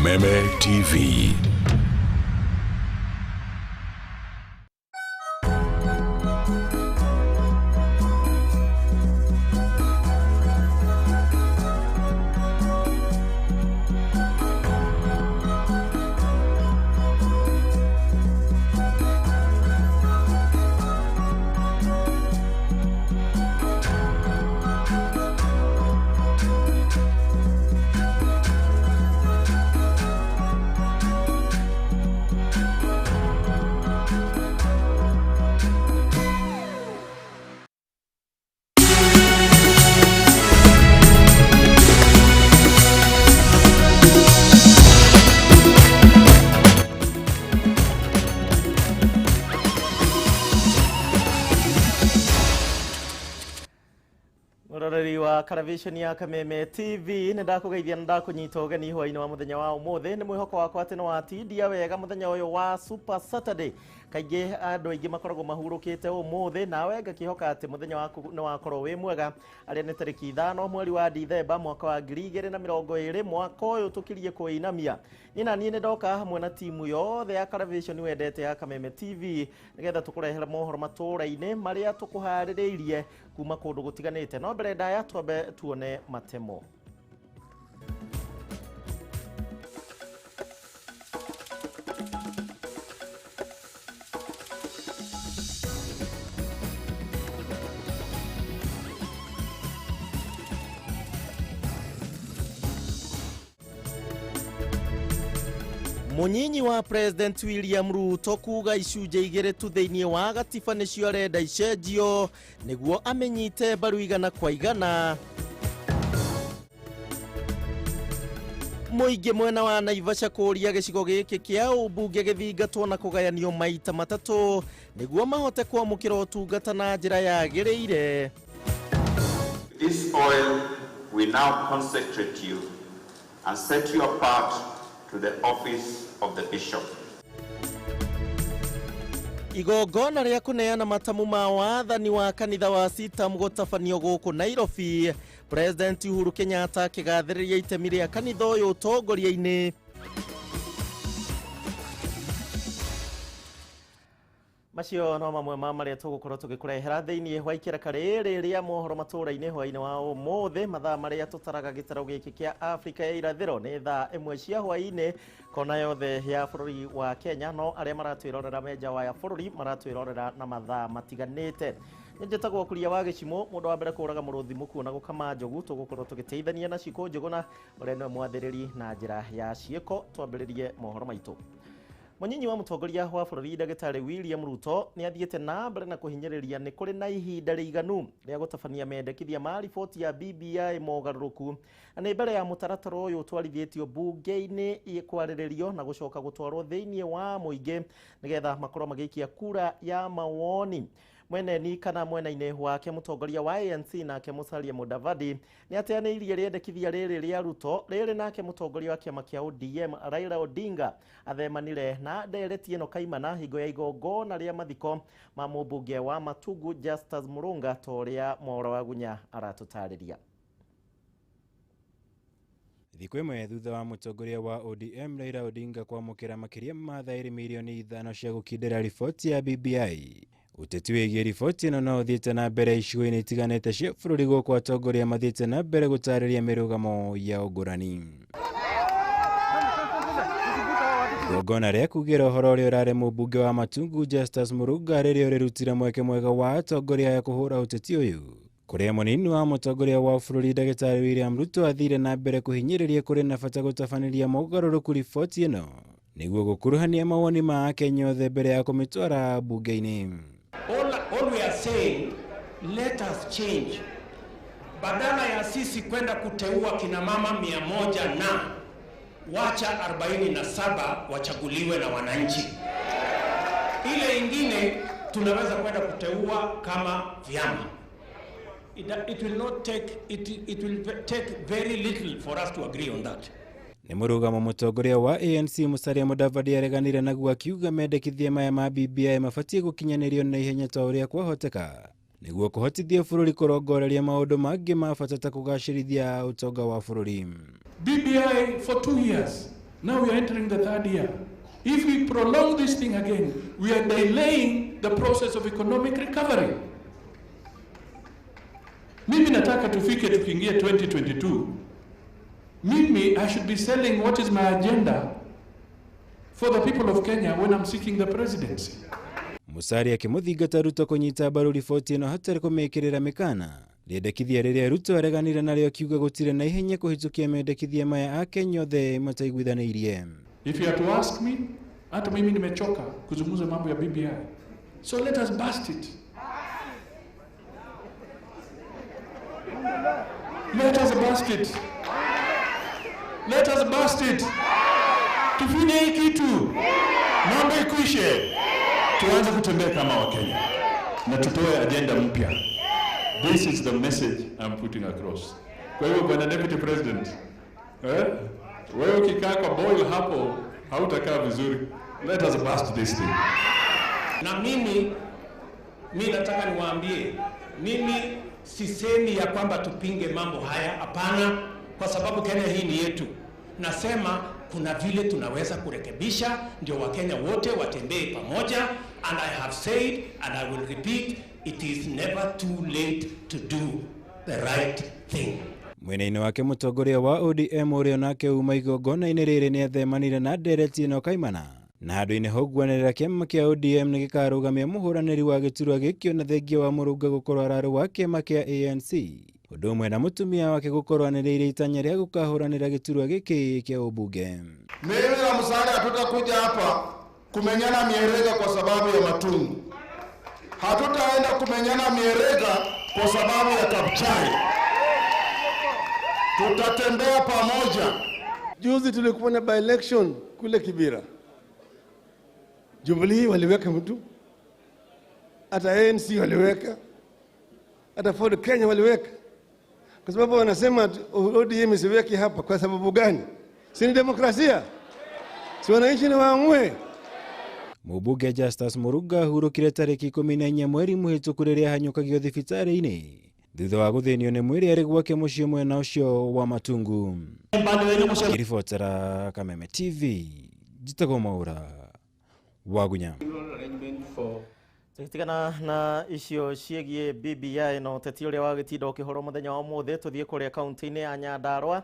Kameme TV. Mũroreri wa karavisheni ya Kameme TV, nĩ ndakũgeithia na ndakũnyita ũgeni hwainĩ wa mũthenya wa ũmũthĩ. Nĩ mwĩhoko wakwa atĩ nĩ watindia wega mũthenya ũyũ wa Super Saturday. Kaingĩ andũ aingĩ makoragwo mahurũkĩte ũmũthĩ, nawe ngakĩhoka atĩ mũthenya waku nĩ wakorwo wĩ mwega. Arĩa nĩ tarĩki 5 mweri wa Dithemba mwaka wa 2020, mwaka ũyũ tũkirie kũinamia. Niĩ na niĩ nĩ ndoka hamwe na timu yothe ya karavisheni wendete ya Kameme TV nĩgetha tũkũrehere mohoro matũũra-inĩ marĩa tũkũharĩrĩirie kuma kũndũ gũtiganĩte. No mbere ndaya twambe tuone matemo. Mũnyinyi wa President William Ruto kuga icunjĩ igĩrĩ tu thĩinĩ wa gatiba nĩcio arenda icenjio nĩguo amenyite mbaru igana kwa igana. Mũingĩ mwena wa Naivasha kũũria gĩcigo gĩkĩ kĩa ũmbunge gĩthingatwo na kũgayanio maita matatũ nĩguo mahote kwamũkĩra ũtungata na njĩra yagĩrĩire. This oil will now consecrate you and set you apart to the office of the bishop. Igongona rĩa kũneana matamu ma wathani wa kanitha wa CITAM gũtabanio gũkũ Nairobi. President Uhuru Kenyatta akĩgathĩrĩria itemi rĩa kanitha ũyũ ũtongoria-inĩ. Macio no mamwe ma marĩa tũgũkorwo tũgĩkũrehera thĩinĩ wa ikereka rĩrĩ rĩa mohoro matũũra-inĩ hwainĩ wa ũmũthĩ. Mathaa marĩa tũtaraga gĩtarũ gĩkĩ kĩa Afrika ya irathĩro nĩ thaa 1 cia hwainĩ kona yothe ya bũrũri wa Kenya, no arĩa maratwĩrorera menja wa ya bũrũri maratwĩrorera na mathaa matiganĩte. Nĩ njĩtagwo Kuria wa Gĩcimũ, mũndũ wa mbere kũraga mũrũthi mũkuo na gũkama njogu. Tũgũkorwo tũgĩteithania na Cikũ Njũgũna ũrĩa nĩwe mwathĩrĩri na njĩra ya ciĩko. Twambĩrĩrie mohoro maitũ. Mũnyinyi wa mũtongoria wa bũrũri Ndagĩtarĩ William Ruto nĩ athiĩte na mbere na kũhinyĩrĩria nĩ kũrĩ na ihinda rĩiganu rĩa gũtabania mendekithia ma riboti ya BBI mogarũrũku, na nĩ mbere ya mũtaratara ũyũ ũtwarithĩtio mbunge-inĩ kwarĩrĩrio na gũcoka gũtwarwo thĩinĩ wa mũingĩ nĩgetha makorwo magĩikia kura ya mawoni. Mweneni kana mwena-inĩ wake mũtongoria wa ANC nake Musalia Mudavadi nĩ ateanĩirie rĩendekithia rĩrĩ rĩa Ruto rĩrĩ, nake mũtongoria wa kĩama kĩa ODM Raila Odinga athemanire na ndereti ĩno kaimana hingo ya igongona rĩa mathiko ma mũmbunge wa Matungu Justus Murunga, ta ũrĩa Mwaura wa Gunya aratũtarĩria. Thikũ ĩmwe thutha wa mũtongoria wa ODM Raila Odinga kwamũkĩra makĩria ma thaĩri mirioni 5 cia gũkindĩra riboti ya BBI, ũteti wĩgiĩ riboti ĩno no ũthiĩte na mbere icigo-inĩ itiganĩte cia bũrũri, gũkũ atongoria mathiĩte na mbere gũtarĩria mĩrũgamo ya ũngũrani. Igongona rĩa kugĩra ũhoro ũrĩa ũrarĩ mũmbunge wa Matungu Justus Murunga rĩrĩa rĩrutire mweke mwega wa atongoria aya kũhũra ũteti ũyũ, kũrĩa mũnini wa mũtongoria wa bũrũri Ndagĩtarĩ William Ruto athire na mbere kũhinyĩrĩria kũrĩ na bata gũtabanĩria mogarũrũku riboti ĩno nĩguo gũkuruhania mawoni ma Akenya othe mbere ya kũmĩtwara mbunge-inĩ. All we are saying, let us change. Badala ya sisi kwenda kuteua kina mama 100 na wacha 47 wachaguliwe na wananchi. Ile ingine tunaweza kwenda kuteua kama vyama. It will not take, it will take very little for us to agree on that. Nĩ mũrũgamo mũtongoria wa ANC Musalia Mudavadi areganire naguo akiuga mendekithia maya ma BBI mabatiĩ gũkinyanĩrio na ihenya ta ũrĩa kwahoteka nĩguo kũhotithia bũrũri kũrongoreria maũndũ mangĩ ma bata ta kũgacĩrithia ũtonga wa bũrũri. BBI for 2 years. Now we are entering the third year. If we prolong this thing again, we are delaying the process of economic recovery. Mimi nataka tufike tukiingia 2022. Mimi, I should be selling what is my agenda for the people of Kenya when I'm seeking the presidency. Musalia akĩmũthingata Ruto kũnyita mbaru riboti ĩno hatarĩ kũmĩkĩrĩra mĩkana. Rĩendekithia rĩrĩa Ruto areganire narĩo akiuga gũtirĩ na ihenya kũhĩtũkia mendekithia maya Akenya othe mataiguithanĩirie. If you are to ask me, hata mimi nimechoka kuzungumza mambo ya BBI. So let us bust it. Let us bust it. Let us bust it. Tufinye hii kitu. Mambo ikwishe. Tuanze kutembea kama Wakenya na tutoe agenda mpya. This is the message I'm putting across. Kwa hivyo Bwana Deputy President, wewe ukikaa kwa boil hapo hautakaa vizuri. Let us bust this thing. Na mimi nataka niwaambie, mimi sisemi ya kwamba tupinge mambo haya, hapana, kwa sababu Kenya hii ni yetu. Nasema kuna vile tunaweza kurekebisha ndio Wakenya wote watembee pamoja, and I have said and I will repeat, it is never too late to do the right thing. Mwena-inĩ wake mũtongoria wa ODM ũrĩa onake uma igongona-inĩ rĩrĩ nĩathemanire na ndereti ĩno kaimana na handũ-inĩ ha ũguanĩrĩra kĩama kĩa ODM nĩgĩkarũgamia mũhũranĩri wa gĩturwa gĩkĩ ona thengia wa Mũrunga gũkorwo ararĩ wa kĩama kĩa ANC ũndũ ũmwe na mũtumia wake gũkorwo anĩrĩire itanya rĩa gũkahũranĩra gĩturwa gĩkĩ kĩa ũmbunge. Mimi na Musalia hatutakuja hapa kumenyana mierega kwa sababu ya Matungu. Hatutaenda kumenyana mierega kwa sababu ya Kabuchai. Tutatembea pamoja. Juzi tulikuwa na by election kule Kibera. Jubilee waliweka mtu, hata ANC waliweka, hata Ford Kenya waliweka. Kwa sababu wanasema ODM isiweke hapa. Kwa sababu gani? Si ni demokrasia? Si wananchi ni waamue? Mũmbunge Justus Mũrunga ahurũkire tarĩki 14 mweri mũhĩtũku rĩrĩa ahanyũkagio thibitarĩ-inĩ thutha wa gũthĩnio nĩ mwĩrĩ arĩ gwake mũciĩ mwena ũcio wa Matungu. Ngĩribotera Kameme TV, njĩtagwo Mwaura Wagunya. Tũgĩtigana na icio ciĩgiĩ BBI na ũteti ũrĩa wagĩtinda ũkĩhũrwo mũthenya wa ũmũthĩ, tũthiĩ kũrĩa kaunti-inĩ ya Nyandarua.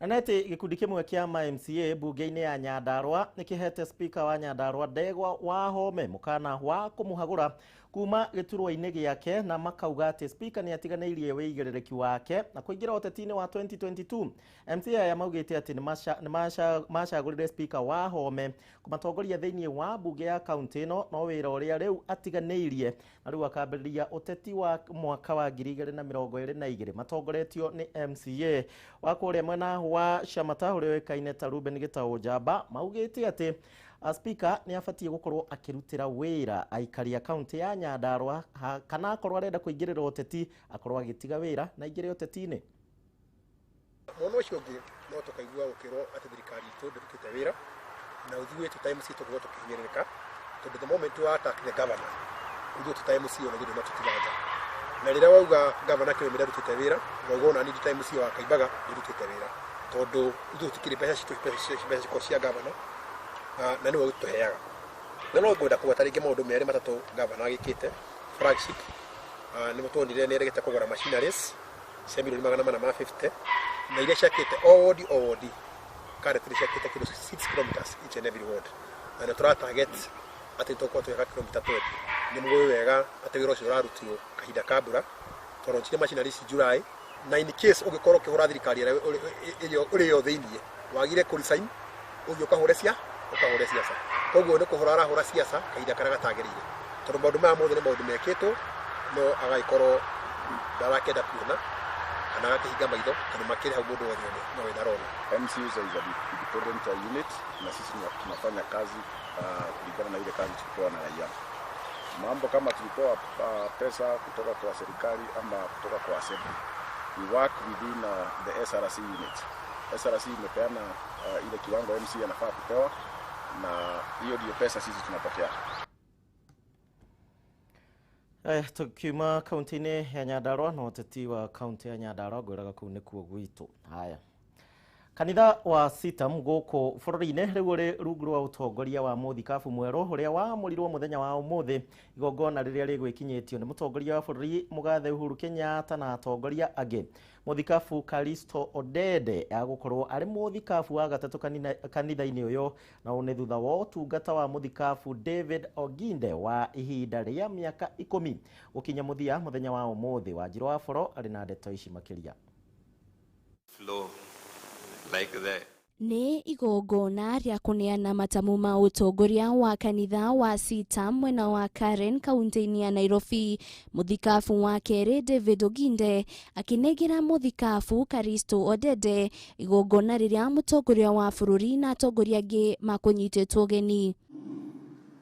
Na nĩ atĩ gĩkundi kĩmwe kĩa ma MCA mbunge-inĩ ya Nyandarua nĩkĩhete speaker wa Nyandarua Ndegwa Wahome mũkana wa kũmũhagũra kuma gĩturwa-inĩ gĩake, na makauga atĩ speaker nĩ atiganĩirie wĩigĩrĩrĩki wake na kũingĩra ũteti-inĩ wa 2022. MCA aya maugĩte atĩ nĩ macagũrire speaker Wahome kũmatongoria thĩinĩ wa mbunge ya kaunti ĩno, no wĩra ũrĩa rĩu atiganĩirie na rĩu akambĩrĩria ũteti wa mwaka wa 2022 matongoretio nĩ MCA wa kũrĩa mwena wa Shamata ũrĩa ũĩkaine ta Ruben Gĩtaũ Njamba. Maugĩte atĩ speaker nĩ abatiĩ gũkorwo akĩrutĩra wĩra aikari a kaunti ya Nyandarua, kana akorwo arenda kũingĩrĩra ũteti akorwo agĩtiga wĩra na aingĩre ũteti-inĩ. Mwena ũcio ũngĩ no tũkaigua gũkĩrwo atĩ thirikari itũ ndĩrutĩte wĩra na ithuĩ twĩ ta MC tũkorwo tũkĩhinyĩrĩrĩka, tondũ the moment wa attack the governor ithuĩ twĩ ta MC ona ithuĩ ndũnatũtiga nja. Na rĩrĩa wauga governor Kĩrĩmĩ ndarutĩte wĩra, wauga ona niĩ ndĩ ta MC wa Kaimbaga ndirutĩte wĩra, tondũ ithuĩ tũtikĩrĩ mbeca citũ, mbeca cikorwo cia governor na nĩwe ũtũheaga. Na no ngwenda kũgweta rĩngĩ maũndũ merĩ matatũ governor agĩkĩte flagship. Nĩ tuonire nĩ aregete kũgũra machineries cia milioni 450 na iria ciakĩte o ward o ward currently ciakĩte kĩndũ 6 kilometers each and every ward, na nĩ tũra target atĩ tũkorwo tũgĩaka kilomita 20. Nĩ mũĩ wega atĩ wĩra ũcio ũrarutirwo kahinda ka mbura, twaronchire machineries July, na in case ũngĩkorwo ũkĩhũra thirikari ĩrĩa ũrĩ yo thĩiniĩ wagire kũ resign ũthiĩ ũkahũre ũkahũre siasa. Koguo nĩ kũhũra arahũra siasa kahinda karĩa gatagĩrĩire, tondũ maũndũ maya mothe nĩ maũndũ mekĩtwo no agagĩkorwo ndarakĩenda kuona kana agakĩhinga maitho tondũ makĩrĩ hau mũndũ wothe no we ndarona. MCUs is an independent unit na sisi tunafanya kazi kulingana na ile kazi tulipewa na raia. Mambo kama tulipewa pesa kutoka kwa serikali ama kutoka kwa assembly, we work within the SRC unit. SRC imepeana ile kiwango MC anafaa kupewa, na hiyo ndio pesa sisi tunapokea. Tukiuma kaunti-inĩ ya Nyandarua na ũteti wa kaunti ya Nyandarua ngwĩraga kũu nĩkuo gwitũ. Haya, Kanitha wa CITAM gũkũ bũrũri-inĩ rĩu ũrĩ rungu rwa ũtongoria wa mũthikabu mwerũ ũrĩa wamũrirwo mũthenya wa ũmũthĩ, igongona rĩrĩa rĩgwĩkinyĩtio nĩ mũtongoria wa bũrũri mũgathe Uhuru Kenyatta na atongoria angĩ. Mũthikabu Kalisto Odede agũkorwo arĩ mũthikabu wa gatatũ kanitha-inĩ ũyũ, na ũũ nĩ thutha wa ũtungata wa mũthikabu David Oginde wa ihinda rĩa mĩaka 10 gũkinya mũthia mũthenya wa ũmũthĩ. Wanjirũ wa Boro arĩ na ndeto ici makĩria. Flow like the Nĩ igongona rĩa kũneana matamu ma ũtongoria wa kanitha wa CITAM mwena wa Karen kaunti-inĩ ya Nairobi. Mũthikabu wa kerĩ David Oginde akĩnengera mũthikabu Karisto Odede igongona rĩrĩa mũtongoria wa bũrũri na atongoria angĩ makũnyitĩtwo ũgeni.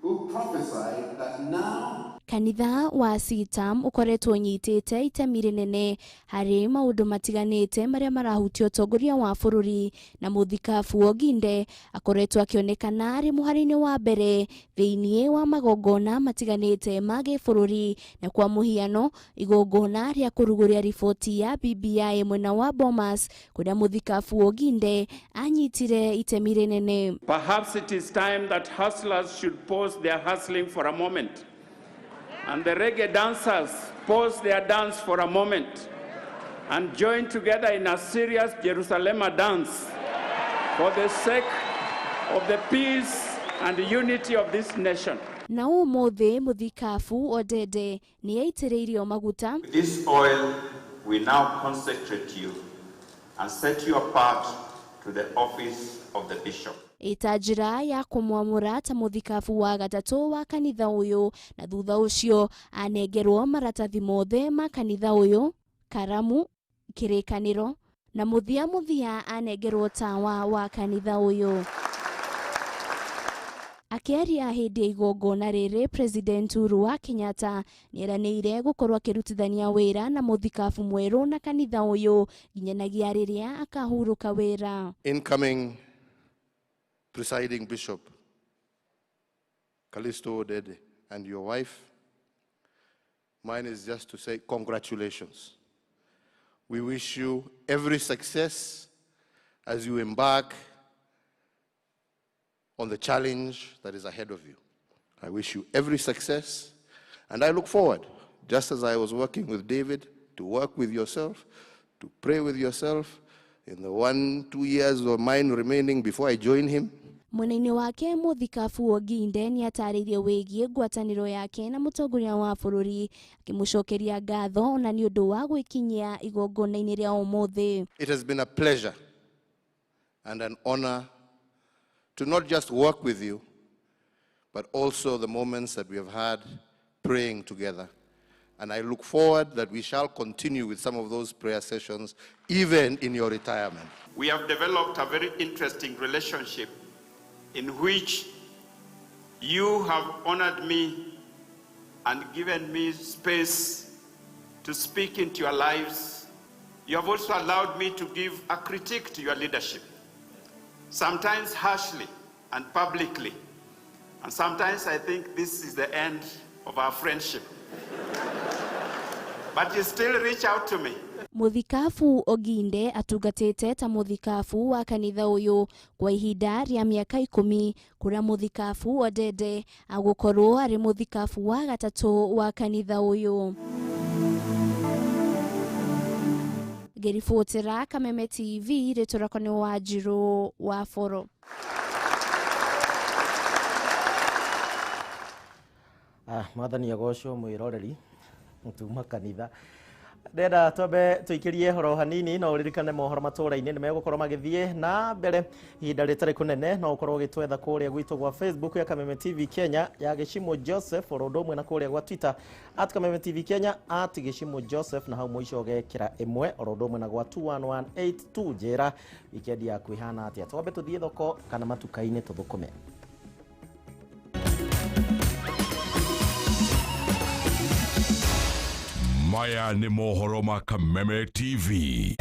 Who prophesied that now Kanitha wa CITAM ũkoretwo ũnyitĩte itemi rĩnene harĩ maũndũ matiganĩte marĩa marahutia ũtongoria wa bũrũri, na mũthikabu Oginde akoretwo akĩonekana arĩ mũhari-inĩ wa mbere thĩiniĩ wa magongona matiganĩte ma gĩbũrũri, na kwa mũhiano igongona rĩa kũrugũria riboti ya BBI mwena wa Bomas kũrĩa mũthikabu Oginde anyitire itemi rĩnene. Perhaps it is time that hustlers should pause their hustling for a moment, and the reggae dancers pause their dance for a moment and join together in a serious Jerusalem dance for the sake of the peace and unity of this nation. Na ũmũthĩ mũthikabu Odede nĩ aitĩrĩirio maguta. With this oil, we now consecrate you and set you apart to the office of the bishop. Ĩta njĩra ya kũmwamũra ta mũthikabu wa gatatũ wa kanitha ũyũ, na thutha ũcio anengerwo maratathi mothe ma kanitha ũyũ, karamu, kĩrĩkanĩro, na mũthia mũthia anengerwo tawa wa kanitha ũyũ. Akĩaria hĩndĩ ya igongona rĩrĩ, President Uhuru wa Kenyatta nĩeranĩire gũkorwo akĩrutithania wĩra na mũthikabu mwerũ na kanitha ũyũ nginyanagia rĩrĩa akahurũka wĩra. Incoming presiding bishop Kalisto Odede and your wife, mine is just to say congratulations. We wish you every success as you embark on the challenge that is ahead of you. I wish you every success, and I look forward, just as I was working with David, to work with yourself, to pray with yourself in the 1-2 years of mine remaining before I join him. Mwena-inĩ wake mũthikabu Oginde nĩ atarĩirie wĩgiĩ ngwatanĩro yake na mũtongoria wa bũrũri, akĩmũcokeria ngatho ona nĩ ũndũ wa gwĩkinyia igongona-inĩ rĩa ũmũthĩ. It has been a pleasure and an honor to not just work with you, but also the moments that we have had praying together. And I look forward that we shall continue with some of those prayer sessions, even in your retirement. We have developed a very interesting relationship in which you have honored me and given me space to speak into your lives. You have also allowed me to give a critique to your leadership, sometimes harshly and publicly. And sometimes I think this is the end of our friendship. But you still reach out to me. Mũthikabu Oginde atungatĩte ta mũthikabu wa kanitha ũyũ kwa ihinda rĩa mĩaka 10, kũrĩa mũthikabu Odede agũkorwo arĩ mũthikabu wa gatatũ wa kanitha ũyũ. Ngĩribotera Kameme TV, rĩtwa rĩakwa nĩ Wanjirũ wa Boro. Mwathani agocwo mwĩroreri tuma kanitha. Ndenda twambe tũikĩrie horo hanini, no ũririkane mohoro matũra-inĩ nĩ megũkorwo magĩthiĩ na mbere ihinda rĩtarĩ kũnene. No ũkorwo ũgĩtwetha kũrĩa gwitũ gwa Facebook ya Kameme TV Kenya ya Gĩcimũ Joseph, oro ũndũ ũmwe na kũrĩa gwa Twitter at Kameme TV Kenya at Gĩcimũ Joseph, na hau mũico ũgekĩra ĩmwe, oro ũndũ ũmwe na gwa 21182. Njĩra wikendi yaku ĩhana atĩa? Twambe tũthiĩ thoko kana matuka-inĩ tũthũkũme. Maya nĩ mohoro ma Kameme TV.